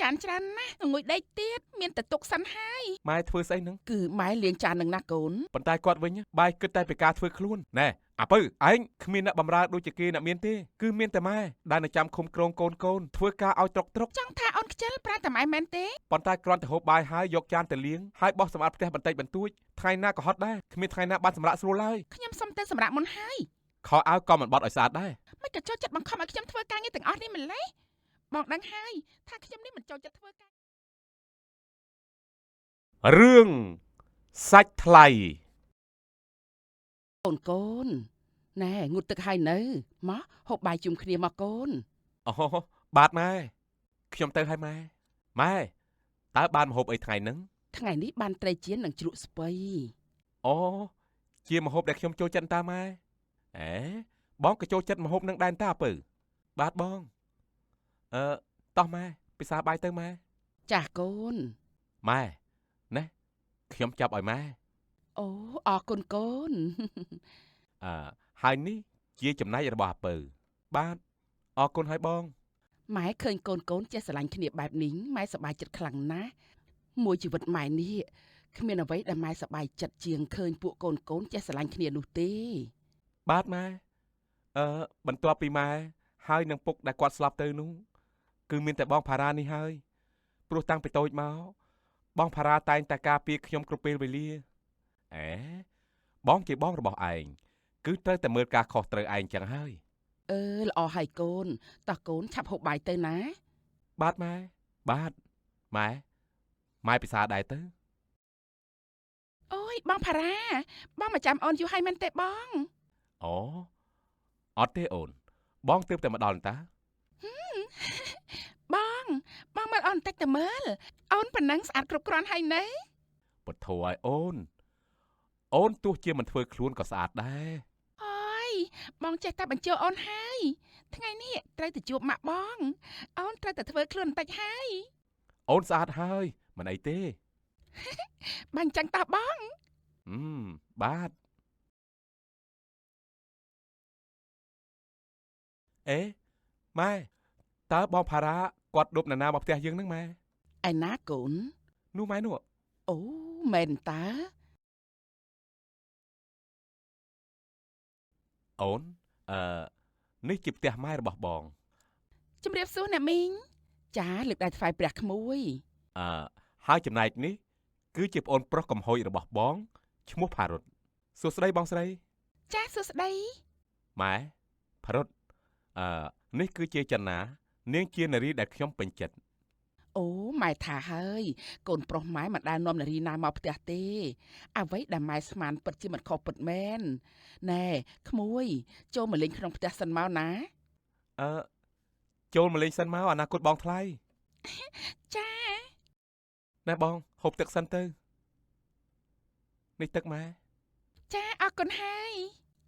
ចានច្រើនណាស់ងងុយដេកទៀតមានតែទុកសិនហើយ ម៉ែធ្វើស្អីហ្នឹង គឺម៉ែលាងចាននឹងណាកូន ប៉ុន្តែគាត់វិញបាយគិតតែពីការធ្វើខ្លួនណែអាពៅឯងគ្មានអ្នកបំរើដូចជាគេអ្នកមានទេគឺមានតែម៉ែដែលនៅចាំឃុំក្រងកូនកូនធ្វើការឲ្យត្រុកត្រុក ចង់ថាអូនខ្ជិលប្រើតែម៉ែមែនទេ ប៉ុន្តែគ្រាន់តែហូបបាយហើយយកចានទៅលាងហើយបោះសម្អាតផ្ទះបន្តិចបន្តួចថ្ងៃណាក៏ហត់ដែរគ្មានថ្ងៃណាបានសម្រាកស្រួលឡើយ ខ្ញុំសុំទៅសម្រាប់មុនហើយ ខោអាវក៏មិនបត់ឲ្យស្អាតដែរ មិនក៏ចូលចិត្តបង្ខំឲ្យខ្ញុំធ្វើការងារទាំងអស់នេះម្ល៉េះបងដឹងហើយថាខ្ញុំនេះមិនចូលចិត្តធ្វើការ រឿងសាច់ថ្លៃ កូនកូនណែងូតទឹកហើយនៅមកហូបបាយជុំគ្នាមកកូន អូបាទម៉ែខ្ញុំទៅហើយម៉ែម៉ែតើបានម្ហូបអីថ្ងៃហ្នឹង ថ្ងៃនេះបានត្រីចៀននិងជ្រក់ស្ពៃ អូជាម្ហូបដែលខ្ញុំចូលចិត្តតាម៉ែអេបងក៏ចូលចិត្តម្ហូបនឹងដែរតាពៅបាទបងអឺតោះម៉ែពិសាបាយទៅម៉ែ ចាស់កូន ម៉ែណែខ្ញុំចាប់ឲ្យម៉ែ អូអរគុណកូន អឺហើយនេះជាចំណែករបស់អាពៅបាទអរគុណហើយបង ម៉ែឃើញកូនកូនចេះស្រឡាញ់គ្នាបែបនេះម៉ែសប្បាយចិត្តខ្លាំងណាស់មួយជីវិតម៉ែនេះគ្មានអ្វីដែលម៉ែសប្បាយចិត្តជាងឃើញពួកកូនកូនចេះស្រឡាញ់គ្នានោះទេ បាទម៉ែអឺបន្ទាប់ពីម៉ែហើយនឹងពុកដែលគាត់ស្លាប់ទៅនោះគឺមានតែបងផារ៉ានេះហើយព្រោះតាំងពីតូចមកបងផារ៉ាតែងតែការពារខ្ញុំគ្រប់ពេលវេលាអេបងជាបងរបស់ឯងគឺត្រូវតែមើលការខុសត្រូវឯងចឹងហើយ អឺល្អហើយកូនតោះកូនឆាប់ហូបបាយទៅណា បាទម៉ែបាទម៉ែម៉ែពិសាដែរទៅ អូយបងផារ៉ាបងមកចាំអូនយូរហើយមែនទេបង អូអត់ទេអូនបងទើបតែមកដល់តា បងបងមើលអូនបន្តិចទៅមើលអូនប៉ុណ្ណឹងស្អាតគ្រប់គ្រាន់ហើយនៅ ពុទ្ធោឲ្យអូនអូនទោះជាមិនធ្វើខ្លួនក៏ស្អាតដែរ អូយបងចេះតែបញ្ជោអូនហើយថ្ងៃនេះត្រូវទៅជួបម៉ាក់បងអូនត្រូវតែធ្វើខ្លួនបន្តិចហើយ អូនស្អាតហើយមិនអីទេ បាញ់ចឹងតោះបង អឺបាទអេម៉ែតើបងផារ៉ាគាត់ដប់ណានាមកផ្ទះយើងនឹងម៉ែ ឯណាកូន នោះម៉ែនោះ អូមែនតើ អូនអឺនេះជាផ្ទះម៉ែរបស់បង ជំរាបសួរអ្នកមីងចាលើកដៃថ្វាយព្រះក្មួយ អឺហើយចំណែកនេះគឺជាប្អូនប្រុសកំហុយរបស់បងឈ្មោះផារុតសួស្តីបងស្រី ចាសួស្តី ម៉ែផារុតអឺនេះគឺជាចនានាងជានារីដែលខ្ញុំពេញចិត្ត អូម៉ែថាហើយកូនប្រុសម៉ែមិនដែលនាំនារីណាមកផ្ទះទេអ្វីដែលម៉ែស្មានពិតជាមិនខុសពិតមែនណែក្មួយចូលមកលេងក្នុងផ្ទះសិនមកណា អឺចូលមកលេងសិនមកអនាគតបងថ្លៃ ចា ណែបងហូបទឹកសិនទៅនេះទឹកម៉ែ ចាអរគុណហើយ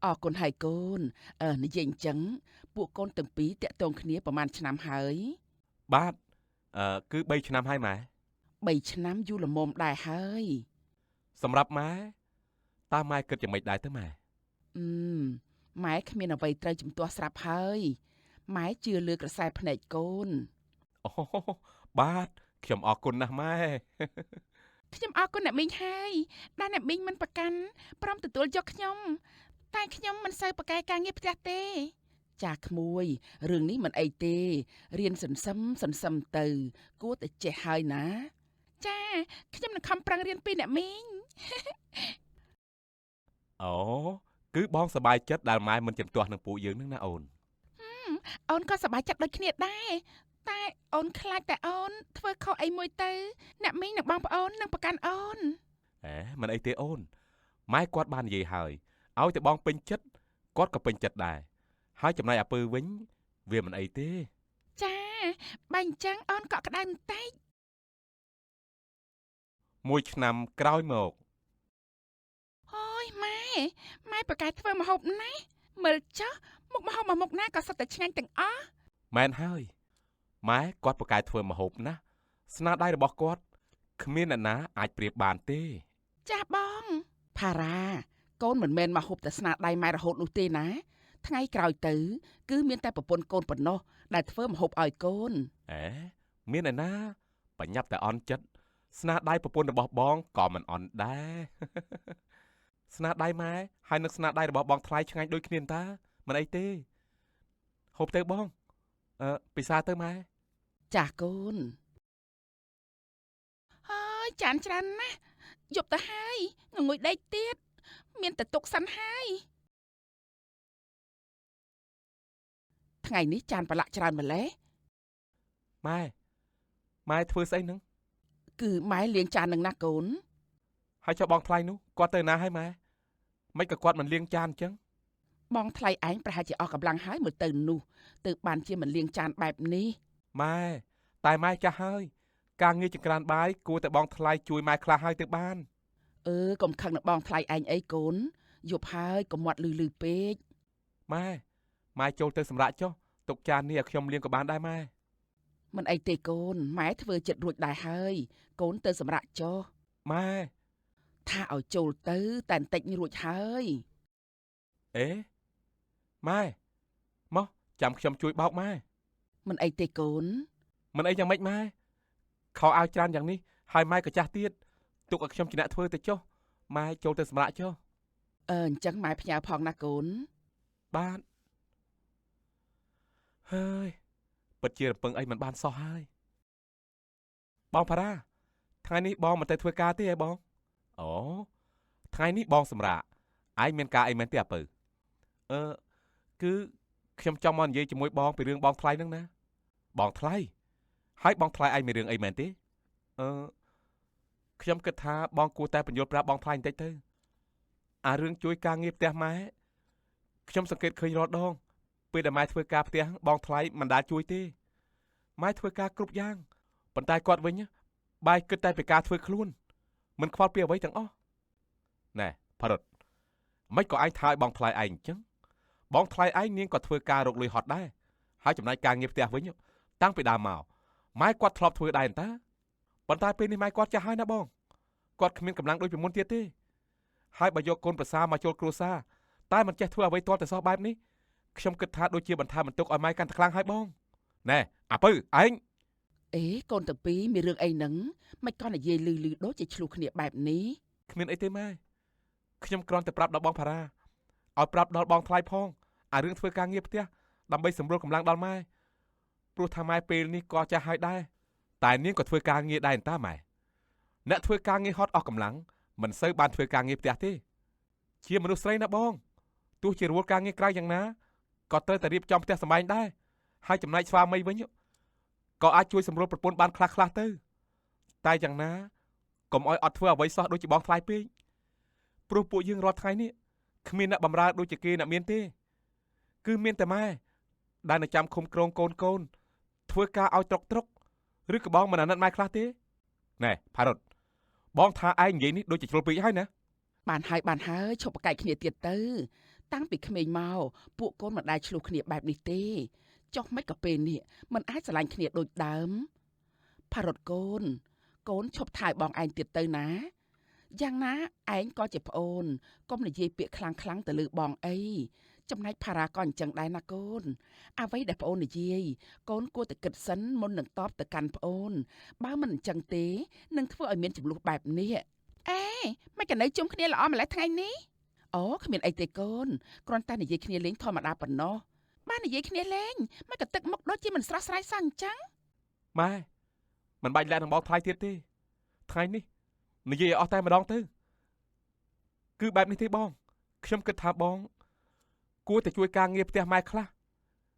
អរគុណហើយកូនអឺនិយាយអញ្ចឹងពួកកូនទាំងពីរតាក់ទងគ្នាប្រហែលឆ្នាំហើយ បាទអឺគឺ3ឆ្នាំហើយម៉ែ 3ឆ្នាំយូរល្មមដែរហើយ សម្រាប់ម៉ែតើម៉ែគិតយ៉ាងម៉េចដែរទៅម៉ែ អឺម៉ែគ្មានអ្វីត្រូវជំទាស់ស្រាប់ហើយម៉ែជឿលើក្រសែភ្នែកកូន អូបាទខ្ញុំអរគុណណាស់ម៉ែ ខ្ញុំអរគុណអ្នកមីងហើយដែលអ្នកមីងមិនប្រកាន់ព្រមទទួលយកខ្ញុំតែខ្ញុំមិនសូវប្រកែកការងារផ្ទះទេ ចាក្មួយរឿងនេះមិនអីទេរៀនសន្សឹមសន្សឹមទៅ គួរតែចេះហើយណា ចាខ្ញុំនឹងខំប្រឹងរៀនពីអ្នកមីង អូគឺបងសប្បាយចិត្តដែលម៉ែមិនជំទាស់នឹងពួកយើងនឹងណាអូន អូនក៏សប្បាយចិត្តដូចគ្នាដែរតែអូនខ្លាចតែអូនធ្វើខុសអីមួយទៅអ្នកមីងនិងបងប្អូននឹងប្រកាន់អូន អេមិនអីទេអូនម៉ែគាត់បាននិយាយហើយឲ្យតែបងពេញចិត្តគាត់ក៏ពេញចិត្តដែរហើយចំណែកអាពើវិញវាមិនអីទេ ចាបើអញ្ចឹងអូនកក់ក្ដៅបន្តិច មួយឆ្នាំក្រោយមក អូយម៉ែម៉ែប្រកែធ្វើម្ហូបណាស់មើលចុះមុខម្ហូបមួយមុខណាក៏សុទ្ធតែឆ្ងាញ់ទាំងអស់ មែនហើយម៉ែគាត់ប្រកែធ្វើម្ហូបណាស់ស្នាដៃរបស់គាត់គ្មានអ្នកណាអាចប្រៀបបានទេ ចាស់បងផារ៉ាកូនមិនមែនមកហូបតែស្នាដៃម៉ែរហូតនោះទេណាថ្ងៃក្រោយទៅគឺមានតែប្រពន្ធកូនប៉ុណ្ណោះដែលធ្វើម្ហូបឲ្យកូន អេ មានឯណាបញ្ញាប់តែអន់ចិត្តស្នាដៃប្រពន្ធរបស់បងក៏មិនអន់ដែរ ស្នាដៃម៉ែហើយនឹងស្នាដៃរបស់បងថ្លៃឆ្ងាញ់ដូចគ្នាតាមិនអីទេហូបទៅបងពិសាទៅម៉ែ ចាស់កូនហើយចានច្រើនណាស់យប់ទៅហើយងងុយដេកទៀតមានតែទុកសិនហើយថ្ងៃនេះចានប្រឡាក់ច្រើនម្លេះ ម៉ែម៉ែធ្វើស្អីនឹង គឺម៉ែលាងចាននឹងណាកូន ហើយចុះបងថ្លៃនោះគាត់ទៅណាហើយម៉ែមិនក៏គាត់មិនលាងចានអញ្ចឹង បងថ្លៃឯងប្រហែលជាអស់កម្លាំងហើយមើលទៅនោះទើបបានជាមិនលាងចានបែបនេះ ម៉ែតែម៉ែចាស់ហើយការងារចង្ក្រានបាយគួរតែបងថ្លៃជួយម៉ែខ្លះហើយទៅបាន អឺកុំខឹងនឹងបងថ្លៃឯងអីកូនយប់ហើយកុំមាត់លឺលឺពេក ម៉ែម៉ែចូលទៅសម្រាកចុះទុកចាននេះឲ្យខ្ញុំលាងក៏បានដែរម៉ែ មិនអីទេកូនម៉ែធ្វើចិត្តរួចដែរហើយកូនទៅសម្រាកចុះ ម៉ែ ថាឲ្យចូលទៅតែបន្តិចរួចហើយ អេម៉ែមកចាំខ្ញុំជួយបោកម៉ែ មិនអីទេកូន មិនអីយ៉ាងម៉េចម៉ែខោអាវច្រើនយ៉ាងនេះហើយម៉ែក៏ចាស់ទៀតទុកឲ្យខ្ញុំជាអ្នកធ្វើទៅចុះម៉ែចូលទៅសម្រាកចុះ អឺអញ្ចឹងម៉ែផ្ញើផងណាកូន បាទហើយពិតជារំពឹងអីមិនបានសោះហើយបងផារ៉ាថ្ងៃនេះបងមិនទៅធ្វើការទេហ៎បងអូថ្ងៃនេះបងសម្រាកឯងមានការអីមែនទេអាពៅអឺគឺខ្ញុំចង់មកនិយាយជាមួយបងពីរឿងបងថ្លៃហ្នឹងណាបងថ្លៃហើយបងថ្លៃឯងមានរឿងអីមែនទេអឺខ្ញុំគិតថាបងគួរតែបញ្យល់ប្រាប់បងថ្លៃបន្តិចទៅអារឿងជួយការងារផ្ទះម៉ែខ្ញុំសង្កេតឃើញរាល់ដងពេលដែលម៉ែធ្វើការផ្ទះបងថ្លៃមិនដែលជួយទេម៉ែធ្វើការគ្រប់យ៉ាងប៉ុន្តែគាត់វិញបាយគិតតែពីការធ្វើខ្លួនមិនខ្វល់ពីអ្វីទាំងអស់ណែផារុតមិនក៏ឯងថាឲ្យបងថ្លៃឯងអញ្ចឹងបងថ្លៃឯងនាងក៏ធ្វើការរកលុយហត់ដែរហើយចំណែកការងារផ្ទះវិញតាំងពីដើមមកម៉ែគាត់ធ្លាប់ធ្វើដែរតាប៉ុន្តែពេលនេះម៉ែគាត់ចាស់ហើយណាបងគាត់គ្មានកម្លាំងដូចពីមុនទៀតទេហើយបើយកកូនប្រសាមកចូលគ្រួសារតែមិនចេះធ្វើអ្វីទាល់តែសោះបែបនេះខ្ញុំគិតថាដូចជាបន្ថែមបន្ទុកឲ្យម៉ែកាន់តែខ្លាំងហើយបងណែអាពៅឯង អេកូនទាំងពីរមានរឿងអីហ្នឹងមិនក៏និយាយលឺលឺដូចជាឆ្លោះគ្នាបែបនេះ គ្មានអីទេម៉ែខ្ញុំគ្រាន់តែប្រាប់ដល់បងផារ៉ាឲ្យប្រាប់ដល់បងថ្លៃផងអារឿងធ្វើការងារផ្ទះដើម្បីសម្រួលកម្លាំងដល់ម៉ែព្រោះថាម៉ែពេលនេះក៏ចាស់ហើយដែរតែនាងក៏ធ្វើការងារដែរតាម៉ែអ្នកធ្វើការងារហត់អស់កម្លាំងមិនសូវបានធ្វើការងារផ្ទះទេជាមនុស្សស្រីណាបងទោះជារវល់ការងារក្រៅយ៉ាងណាក៏ត្រូវតែរៀបចំផ្ទះសម្បែងដែរហើយចំណែកស្វាមីវិញក៏អាចជួយសម្រួលប្រពន្ធបានខ្លះៗទៅតែយ៉ាងណាកុំឲ្យអត់ធ្វើអ្វីសោះដូចជាបងថ្លៃពេកព្រោះពួកយើងរាល់ថ្ងៃនេះគ្មានអ្នកបម្រើដូចជាគេអ្នកមានទេគឺមានតែម៉ែដែលនៅចាំឃុំក្រងកូនកូនធ្វើការឲ្យត្រុកត្រុកឬក៏បងមិនអាណិតម៉ែខ្លះទេណែផារុតបងថាឯងនិយាយនេះដូចជាជ្រុលពេកហើយណា បានហើយបានហើយឈប់ប្រកែកគ្នាទៀតទៅតាំងពីក្មេងមកពួកកូនមិនដែលឆ្លោះគ្នាបែបនេះទេចុះមិនក៏ពេលនេះមិនអាចស្រឡាញ់គ្នាដូចដើមផារុតកូនកូនឈប់ថែបងឯងទៀតទៅណាយ៉ាងណាឯងក៏ជាប្អូនកុំនិយាយពាក្យខ្លាំងខ្លាំងទៅលើបងអីចំណែកផារ៉ាក៏អញ្ចឹងដែរណាកូនអ្វីដែលប្អូននិយាយកូនគួរតែគិតសិនមុននឹងតបទៅកាន់ប្អូនបើមិនអញ្ចឹងទេនឹងធ្វើឲ្យមានចំនួនបែបនេះអេមិនក៏នៅជុំគ្នាល្អម្ល៉េះថ្ងៃនេះអូគ្មានអីទេកូនគ្រាន់តែនិយាយគ្នាលេងធម្មតាប៉ុណ្ណោះបាននិយាយគ្នាលេងមិនក៏ទឹកមុខដូចជាមិនស្រស់ស្រាយសោះអញ្ចឹង ម៉ែមិនបាច់លាក់នឹងបងថ្លៃទៀតទេថ្ងៃនេះនិយាយឲ្យអស់តែម្ដងទៅគឺបែបនេះទេបងខ្ញុំគិតថាបងគួរតែជួយការងារផ្ទះម៉ែខ្លះ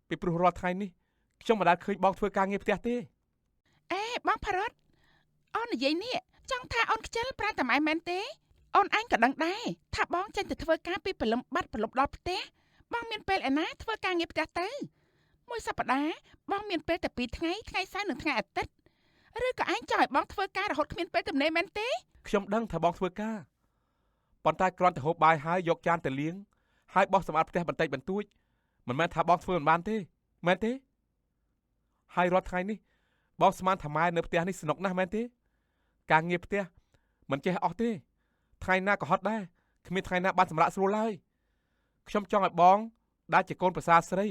ពីព្រោះរាល់ថ្ងៃនេះខ្ញុំមិនដែលឃើញបងធ្វើការងារផ្ទះទេ អេបងផារុតអូននិយាយនេះចង់ថាអូនខ្ជិលប្រាតែម៉ែមែនទេអូនឯងក៏ដឹងដែរថាបងចេញទៅធ្វើការពីព្រលឹមបាត់ប្រលប់ដល់ផ្ទះបងមានពេលឯណាធ្វើការងារផ្ទះទៅមួយសប្តាហ៍បងមានពេលតែ2ថ្ងៃថ្ងៃសៅរ៍និងថ្ងៃអាទិត្យឬក៏ឯងចង់ឲ្យបងធ្វើការរហូតគ្មានពេលទំនេរមែនទេ ខ្ញុំដឹងថាបងធ្វើការប៉ុន្តែគ្រាន់តែហូបបាយហើយយកចានទៅលាងហើយបោះសម្អាតផ្ទះបន្តិចបន្តួចមិនមែនថាបងធ្វើមិនបានទេមែនទេហើយរាល់ថ្ងៃនេះបងស្មានថាម៉ែនៅផ្ទះនេះស្នុកណាស់មែនទេការងារផ្ទះមិនចេះអស់ទេថ្ងៃណាក៏ហត់ដែរគ្មានថ្ងៃណាបានសម្រាកស្រួលឡើយខ្ញុំចង់ឲ្យបងដែលជាកូនប្រសាស្រី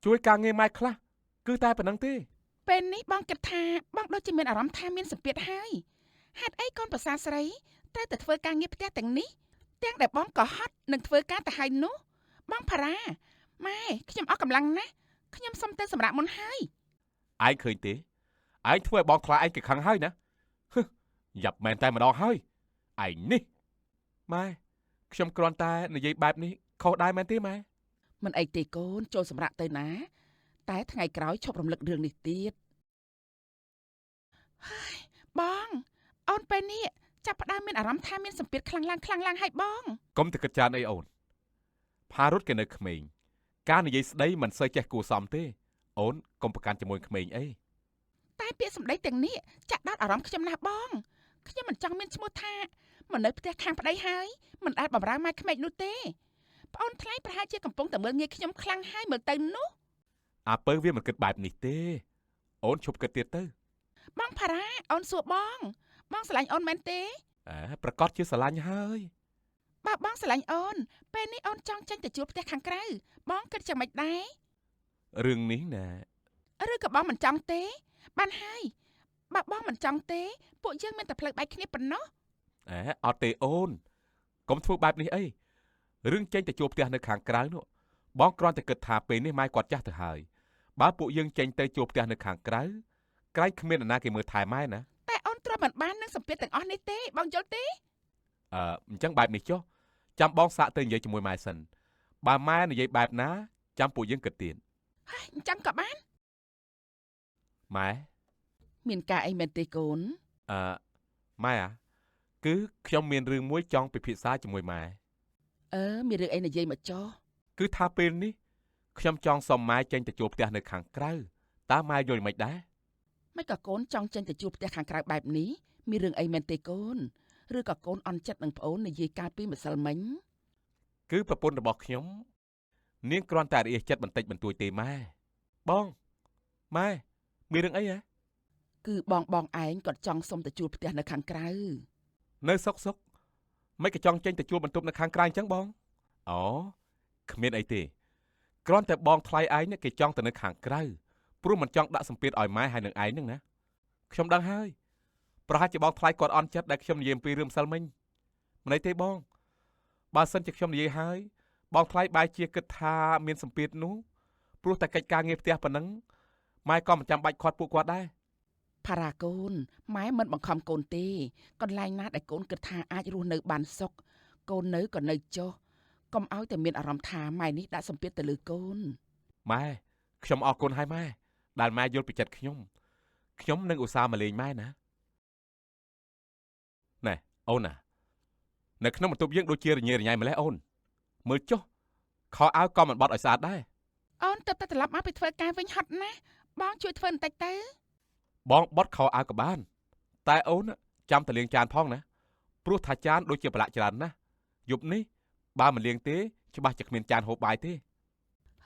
ជួយការងារម៉ែខ្លះគឺតែប៉ុណ្្នឹងទេ ពេលនេះបងគិតថាបងដូចជាមានអារម្មណ៍ថាមានសម្ពាធហើយហេតុអីកូនប្រសាស្រីត្រូវតែធ្វើការងារផ្ទះទាំងនេះទាំងដែលបងក៏ហត់នឹងធ្វើការទៅហើយនោះបងផារ៉ាម៉ែខ្ញុំអស់កម្លាំងណាស់ខ្ញុំសុំទៅសម្រាប់មុនហើយ ឯងឃើញទេឯងធ្វើឲ្យបងថ្លៃឯងគេខឹងហើយណាហឹយ៉ាប់មែនតែម្ដងហើយឯងនេះម៉ែខ្ញុំគ្រាន់តែនិយាយបែបនេះខុសដែរមែនទេម៉ែ មិនអីទេកូនចូលសម្រាប់ទៅណាតែថ្ងៃក្រោយឈប់រំលឹករឿងនេះទៀតហើយបងអូនពេលនេះចាប់ផ្ដើមមានអារម្មណ៍ថាមានសម្ពាធខ្លាំងឡើងខ្លាំងឡើងហើយបង កុំតែគិតច្រើនអីអូនផារុតគេនៅក្មេងការនិយាយស្ដីមិនសូវចេះគួរសមទេអូនកុំប្រកាន់ជាមួយក្មេងអី តែពាក្យសម្ដីទាំងនេះចាក់ដោតអារម្មណ៍ខ្ញុំណាស់បងខ្ញុំមិនចង់មានឈ្មោះថាមកនៅផ្ទះខាងប្តីហើយមិនដែលបំរើម៉ែក្មេកនោះទេប្អូនថ្លៃប្រហែលជាកំពុងតែមើលងាយខ្ញុំខ្លាំងហើយមើលទៅនោះ អាពៅវាមិនគិតបែបនេះទេអូនឈប់គិតទៀតទៅ បងផារ៉ាអូនសួរបងបងស្រឡាញ់អូនមែនទេ អើប្រកាសជាស្រឡាញ់ហើយ បើបងស្រឡាញ់អូនពេលនេះអូនចង់ចេញទៅជួលផ្ទះខាងក្រៅបងគិតយ៉ាងម៉េចដែរ រឿងនេះណា ឬក៏បងមិនចង់ទេបានហើយបើបងមិនចង់ទេពួកយើងមានតែផ្លូវបែកគ្នាប៉ុណ្ណោះ អេអត់ទេអូនកុំធ្វើបែបនេះអីរឿងចេញទៅជួលផ្ទះនៅខាងក្រៅនោះបងគ្រាន់តែគិតថាពេលនេះម៉ែគាត់ចាស់ទៅហើយបើពួកយើងចេញទៅជួលផ្ទះនៅខាងក្រៅក្រែងគ្មាននរណាគេមើលថែម៉ែណា តែអូនទ្រាំមិនបាននឹងសម្ពាធទាំងអស់នេះទេបងយល់ទេ អឺអញ្ចឹងបែបនេះចុះចាំបងសាកទៅនិយាយជាមួយម៉ែសិនបើម៉ែនិយាយបែបណាចាំពួកយើងគិតទៀត ហើយអញ្ចឹងក៏បាន ម៉ែ មានការអីមែនទេកូន អឺម៉ែអាគឺខ្ញុំមានរឿងមួយចង់ពិភាក្សាជាមួយម៉ែ អឺមានរឿងអីនិយាយមកចុះ គឺថាពេលនេះខ្ញុំចង់សុំម៉ែចេញទៅជួលផ្ទះនៅខាងក្រៅតើម៉ែយល់មិនដែរ មិនក៏កូនចង់ចេញទៅជួលផ្ទះខាងក្រៅបែបនេះមានរឿងអីមែនទេកូនឬក៏កូនអន់ចិត្តនឹងប្អូននិយាយកាលពីម្សិលមិញ គឺប្រពន្ធរបស់ខ្ញុំនាងគ្រាន់តែរអៀសចិត្តបន្តិចបន្តួចទេម៉ែបងម៉ែមានរឿងអីហ៎ គឺបងបងឯងគាត់ចង់សុំទៅជួលផ្ទះនៅខាងក្រៅ នៅសុកសុកមិនក៏ចង់ចេញទៅជួលបន្ទប់នៅខាងក្រៅអញ្ចឹងបងអូគ្មានអីទេគ្រាន់តែបងថ្លៃឯងគេចង់ទៅនៅខាងក្រៅព្រោះមិនចង់ដាក់សម្ពាធឲ្យម៉ែហើយនឹងឯងហ្នឹងណាខ្ញុំដឹងហើយប្រហែលជាបងថ្លៃគាត់អន់ចិត្តដែលខ្ញុំនិយាយអំពីរឿងម្សិលមិញមិនអីទេបងបើសិនជាខ្ញុំនិយាយហើយបងថ្លៃបែរជាគិតថាមានសម្ពាធនោះព្រោះតែកិច្ចការងារផ្ទះប៉ុណ្ណឹងម៉ែក៏មិនចាំបាច់ខាត់ពួកគាត់ដែរ ផារ៉ាកូនម៉ែមិនបង្ខំកូនទេកន្លែងណាដែលកូនគិតថាអាចរស់នៅបានសុខកូននៅក៏នៅចុះកុំឲ្យតែមានអារម្មណ៍ថាម៉ែនេះដាក់សម្ពាធទៅលើកូន ម៉ែខ្ញុំអរគុណហើយម៉ែដែលម៉ែយល់ពីចិត្តខ្ញុំខ្ញុំនឹងឧស្សាហ៍មកលេងម៉ែណាណែអូនណានៅក្នុងបន្ទប់យើងដូចជារញ៉េរញ៉ៃម្លេះអូនមើលចុះខោអាវក៏មិនបត់ឲ្យស្អាតដែរ អូនទៅតែត្រឡប់មកពីធ្វើការវិញហត់ណាស់បងជួយធ្វើបន្តិចទៅ បងបត់ខោអាវក៏បានតែអូនចាំតែលាងចានផងណាព្រោះថាចានដូចជាប្រឡាក់ច្រើនណាស់យប់នេះបើមិនលាងទេច្បាស់ជាគ្មានចានហូបបាយទេ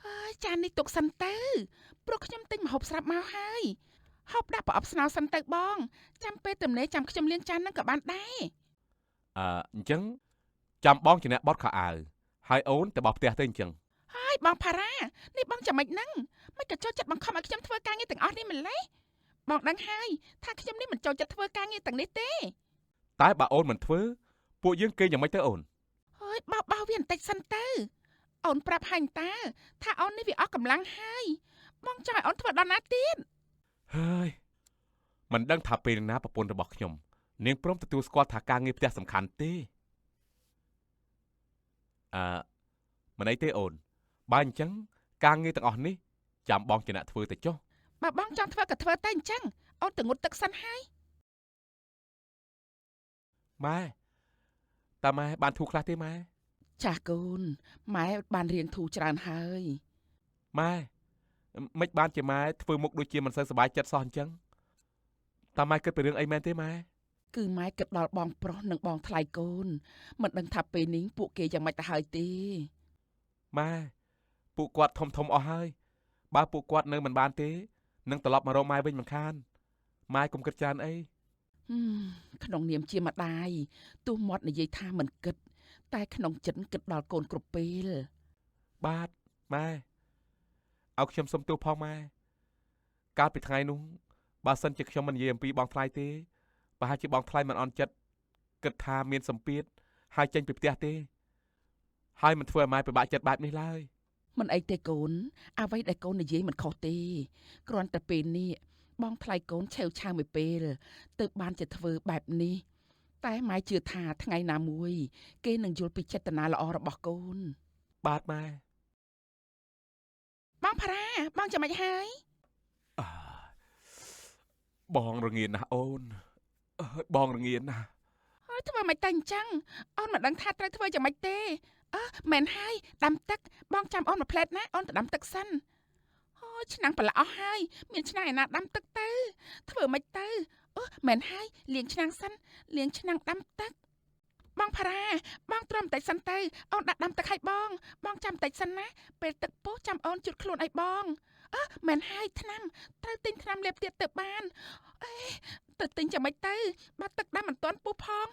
ហើយចាននេះទុកសិនទៅព្រោះខ្ញុំទិញម្ហូបស្រាប់មកហើយហូបដាក់ប្រអប់ស្នោសិនទៅបងចាំពេលទំនេរចាំខ្ញុំលាងចាននឹងក៏បានដែរ អឺអញ្ចឹងចាំបងជាអ្នកបត់ខោអាវហើយអូនទៅបោះផ្ទះទៅអញ្ចឹង ហើយបងផារ៉ានេះបងចាំមិនហ្នឹងមិនក៏ចូលចិត្តបង្ខំឲ្យខ្ញុំធ្វើការងារទាំងអស់នេះម្ល៉េះបងដឹងហើយថាខ្ញុំនេះមិនចូលចិត្តធ្វើការងារទាំងនេះទេ តែបើអូនមិនធ្វើពួកយើងគេងយ៉ាងម៉េចទៅអូន ហើយបោះបោះវាបន្តិចសិនទៅអូនប្រាប់ហើយតើថាអូននេះវាអស់កម្លាំងហើយបងចង់ឲ្យអូនធ្វើដល់ណាទៀត ហើយមិនដឹងថាពេលណាប្រពន្ធរបស់ខ្ញុំនាងព្រមទទួលស្គាល់ថាការងារផ្ទះសំខាន់ទេអឺមិនអីទេអូនបើអញ្ចឹងការងារទាំងអស់នេះចាំបងជាអ្នកធ្វើទៅចុះ បើបងចង់ធ្វើក៏ធ្វើទៅអញ្ចឹងអូនទៅងូតទឹកសិនហើយ ម៉ែតើម៉ែបានធូរខ្លះទេម៉ែ ចាស់កូនម៉ែបានរៀនធូរច្រើនហើយ ម៉ែមិនបានជាម៉ែធ្វើមុខដូចជាមិនសូវសប្បាយចិត្តសោះអញ្ចឹងតើម៉ែគិតពីរឿងអីមែនទេម៉ែ គឺម៉ែគិតដល់បងប្រុសនិងបងថ្លៃកូនមិនដឹងថាពេលនេះពួកគេយ៉ាងម៉េចទៅហើយទេ ម៉ែពួកគាត់ធំធំអស់ហើយបើពួកគាត់នៅមិនបានទេនឹងត្រឡប់មករកម៉ែវិញមិនខានម៉ែកុំគិតច្រើនអី ក្នុងនាមជាម្ដាយទោះមាត់និយាយថាមិនគិតតែក្នុងចិត្តគិតដល់កូនគ្រប់ពេល បាទម៉ែឲ្យខ្ញុំសុំទោសផងម៉ែ កាលពីថ្ងៃនោះបើសិនជាខ្ញុំមិននិយាយអំពីបងថ្លៃទេប្រហែលជាបងថ្លៃមិនអន់ចិត្តគិតថាមានសម្ពាធហើយចេញពីផ្ទះទេហើយមិនធ្វើឲ្យម៉ែពិបាកចិត្តបែបនេះឡើយ មិនអីទេកូនអ្វីដែលកូននិយាយមិនខុសទេគ្រាន់តែពេលនេះបងថ្លៃកូនឆេវឆាវមួយពេលទើបបានជាធ្វើបែបនេះតែម៉ែជឿថាថ្ងៃណាមួយគេនឹងយល់ពីចេតនាល្អរបស់កូន បាទម៉ែ បងផារ៉ាបងចាំម៉េចហើយ អើបងរងាណាស់អូនអើយបងរងាណាស់ ហើយធ្វើមិនតែអញ្ចឹងអូនមិនដឹងថាត្រូវធ្វើយ៉ាងម៉េចទេអើមែនហើយដាំទឹកបងចាំអូនមួយផ្លែតណាអូនទៅដាំទឹកសិនអូយឆ្នាំងប្រឡាក់អស់ហើយមានឆ្នាំងឯណាដាំទឹកទៅធ្វើមិនទៅអូមែនហើយលាងឆ្នាំងសិនលាងឆ្នាំងដាំទឹកបងផារ៉ាបងទ្រាំបន្តិចសិនទៅអូនដាក់ដាំទឹកឲ្យបងបងចាំបន្តិចសិនណាពេលទឹកពុះចាំអូនជូតខ្លួនឲ្យបងអើមែនហើយថ្នាំត្រូវទិញថ្នាំលេបទៀតទៅបានអេទៅទិញចាំមិនទៅបាត់ទឹកដាំមិនទាន់ពុះផង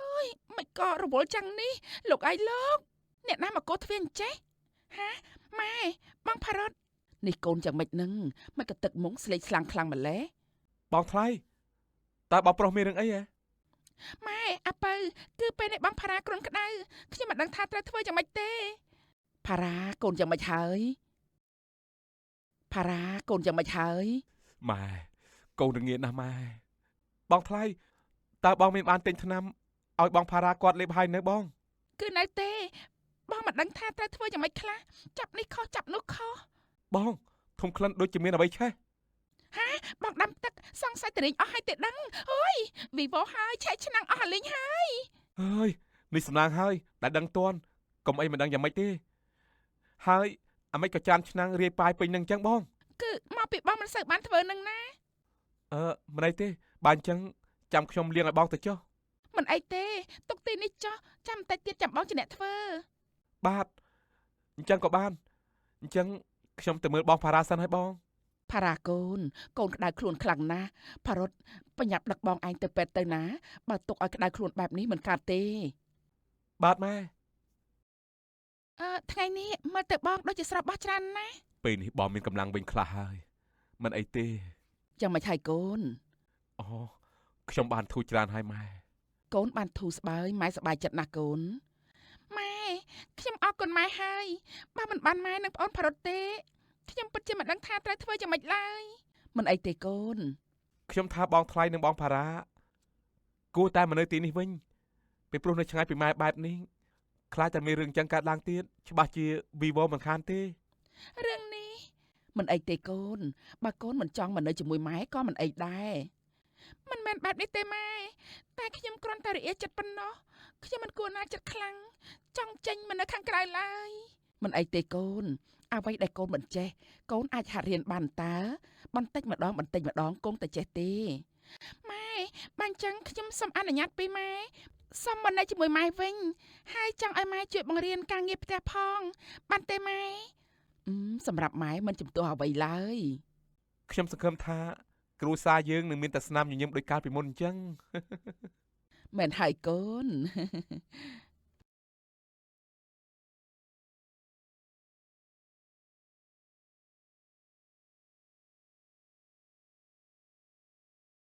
អើយមិនក៏រវល់ចឹងនេះលោកឯងលោកអ្នកណាមកកោទ្វារអញ្ចេះហាម៉ែបងផារ៉ុតនេះកូនយ៉ាងម៉េចនឹងមិនក៏ទឹកមុងស្លេកស្លាំងខ្លាំងម្ល៉េះ បងថ្លៃតើបងប្រុសមានរឿងអីហ៎ ម៉ែអាពៅគឺពេលនេះបងផារ៉ាគ្រុនក្តៅខ្ញុំមិនដឹងថាត្រូវធ្វើយ៉ាងម៉េចទេផារ៉ាកូនយ៉ាងម៉េចហើយផារ៉ាកូនយ៉ាងម៉េចហើយ ម៉ែកូនរងាណាស់ម៉ែបងថ្លៃតើបងមានបានទិញថ្នាំឲ្យបងផារ៉ាគាត់លេបហើយនៅបង គឺនៅទេបងមិនដឹងថាត្រូវធ្វើយ៉ាងម៉េចខ្លះចាប់នេះខុសចាប់នោះខុស បងធំក្លិនដូចជាមានអ្វីឆេះ ហាបងដាំទឹកសង្ស័យតរិញអស់ហើយទេដឹងអើយវីវ៉ូហើយឆែកឆ្នាំងអស់អាលីងហើយ អើយនេះសំណាងហើយដែលដឹងទាន់កុំអីមិនដឹងយ៉ាងម៉េចទេហើយអាម៉េចក៏ចានឆ្នាំងរាយប៉ាយពេញនឹងអញ្ចឹងបង គឺមកពីបងមិនសូវបានធ្វើនឹងណា អឺមិនអីទេបើអញ្ចឹងចាំខ្ញុំលាងឲ្យបងទៅចុះ មិនអីទេទុកទីនេះចុះចាំបន្តិចទៀតចាំបងជាអ្នកធ្វើ បាទអញ្ចឹងក៏បានអញ្ចឹងខ្ញុំទៅមើលបងផារ៉ាសិនហើយបង ផារ៉ាកូនកូនក្តៅខ្លួនខ្លាំងណាស់ផារ៉ុតបញ្ញាប់ដឹកបងឯងទៅពេទ្យទៅណាបើទុកឲ្យក្តៅខ្លួនបែបនេះមិនកើតទេ បាទម៉ែ អឺថ្ងៃនេះមើលទៅបងដូចជាស្រស់បោះច្រើនណាស់ ពេលនេះបងមានកម្លាំងវិញខ្លះហើយមិនអីទេ យ៉ាងម៉េចហើយកូន អូខ្ញុំបានធូរច្រើនហើយម៉ែ កូនបានធូរស្បើយម៉ែសប្បាយចិត្តណាស់កូនម៉ែខ្ញុំអរគុណម៉ែហើយបើមិនបានម៉ែនិងប្អូនផារ៉ុតទេខ្ញុំពិតជាមិនដឹងថាត្រូវធ្វើយ៉ាងម៉េចឡើយមិនអីទេកូន ខ្ញុំថាបងថ្លៃនិងបងផារ៉ាគួរតែមកនៅទីនេះវិញពីព្រោះនៅឆ្ងាយពីម៉ែបែបនេះខ្លាចតែមានរឿងចឹងកើតឡើងទៀតច្បាស់ជាវីវមិនខានទេ រឿងនេះមិនអីទេកូនបើកូនមិនចង់មកនៅជាមួយម៉ែក៏មិនអីដែរមិនមែនបែបនេះទេម៉ែតែខ្ញុំគ្រាន់តែរអៀចិត្តប៉ុណ្ណោះខ្ញុំមិនគួរណាចិត្តខ្លាំងចង់ចេញមកនៅខាងក្រៅឡើយមិនអីទេកូនអ្វីដែលកូនមិនចេះកូនអាចហាត់រៀនបានតើបន្តិចម្ដងបន្តិចម្ដងគង់តែចេះទេម៉ែបានចឹងខ្ញុំសូមអនុញ្ញាតពីម៉ែសូមមកនៅជាមួយម៉ែវិញហើយចង់ឲ្យម៉ែជួយបង្រៀនការងារផ្ទះផងបានទេម៉ែសម្រាប់ម៉ែមិនជំទាស់អ្វីឡើយ ខ្ញុំសង្ឃឹមថាគ្រួសារយើងនឹងមានតែស្នាមញញឹមដូចកាលពីមុនអញ្ចឹង មែនហើយកូន